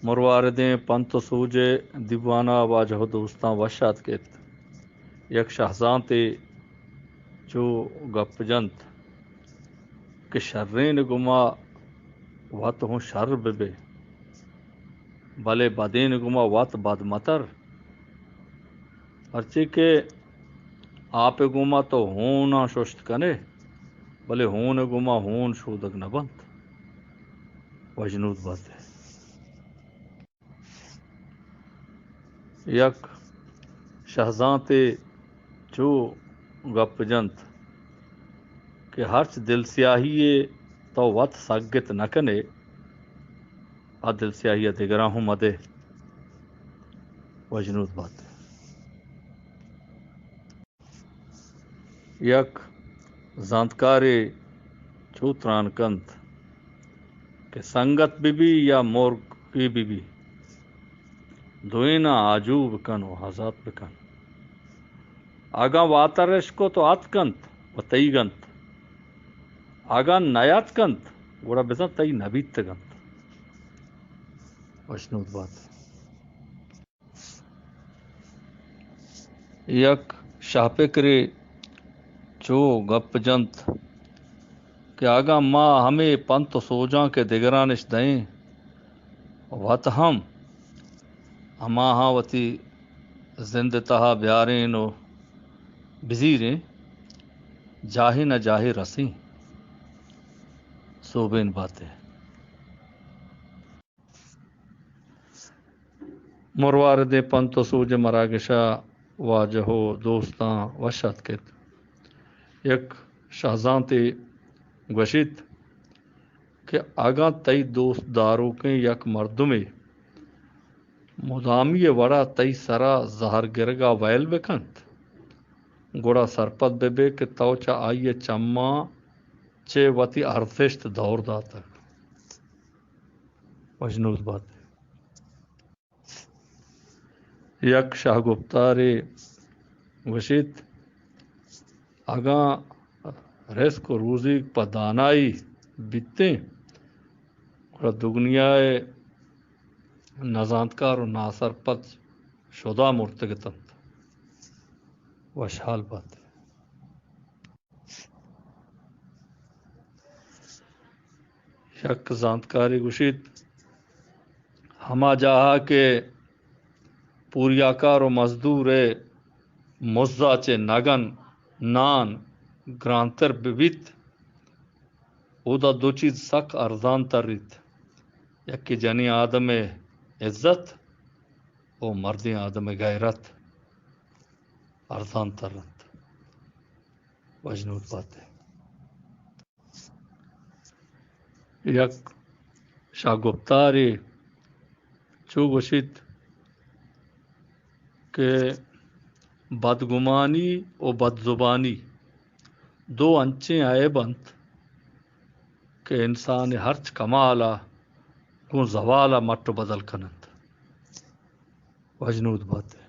مرواردیں پنت و سوج ءِ دیوان ءَ واجہ و دوستاں وش آتک ات۔ یک شہزانتے چو گپ جنت کہ شرین گما وت ہوں شر بہ بے، بلے بدین گما وت بد متر، پرچے کہ آپ ءِ گوما تو ہوناں ششت کن ئے، بلے ہون ءِ گوما ہون شودگ نہ بنت۔ وجنود بات ئے۔ یک شہزانتے چو گپ جنت کہ ہرچ دل سیاہی ءَ تو وت سگت نہ کن ئے، آ دل سیاہی ءَ دگراں ہوں مدے۔ وجنود بات ئے۔ یک زانتکارے چو تران کنت کہ سنگت بہ بی یا مرگی بہ بی، دوئیناں آجو بکن و آزات بکن۔ اگاں واتر اش کت و اتک انت و تئیگ انت، اگاں نیاتک انت، گڑا بزاں تئی نبیتگ انت۔ وشنود بات۔ یک شہپکرے چو گپ جنت کہ اگاں ما ہمے پنت و سوجاں کہ دگران اش دئیں، وت ہم ہماہاں وتی زند ءِ تہا بیارین و بزیرین، جاہے نہ جاہے رسین۔ سوبین بات ئے۔ مرواردیں پنت و سوج ءِ مراگش ءَ واجہ و دوستاں وش آتک ات۔ یک شہزانتے گوشیت کہ اگاں تئی دوست داروکیں یک مردمے مدامی ءِ وڑا تئی سرا زہر گرگ ءَ ویل بہ کنت، گڑا سرپد بہ بے کہ تو چہ آئی ءِ چماں چہ وتی ارزشت دور داتگ۔ وشنود بات۔ یک شاہ گپتارے گوشیت، اگاں رزق و روزیگ پہ دانائی بیتیں، گڑا دگنیا ءِ نزانتکار و ناسرپد شدا مرتگ اتنت۔ وشحال بات۔ یک زانتکارے گوشیت، ہما جاہا کہ پوریاکار و مزدور ءِ مزا چہ نگن نان گرانتر بہ بیت، اودا دو چیز سک ارزان تر ایت، یکے جنین آدم ءِ عزت و مردین آدم ءِ غیرت ارزان تر انت۔ وشنود بات ئے۔ یک شاہ گپتارے چو گوشیت کہ بدگمانی و بدزبانی دو انچیں عیب انت کہ انسان ءِ ہرچ کمال ءَ گوں زوال ءَ مٹ و بدل کن انت۔ وشنود بات۔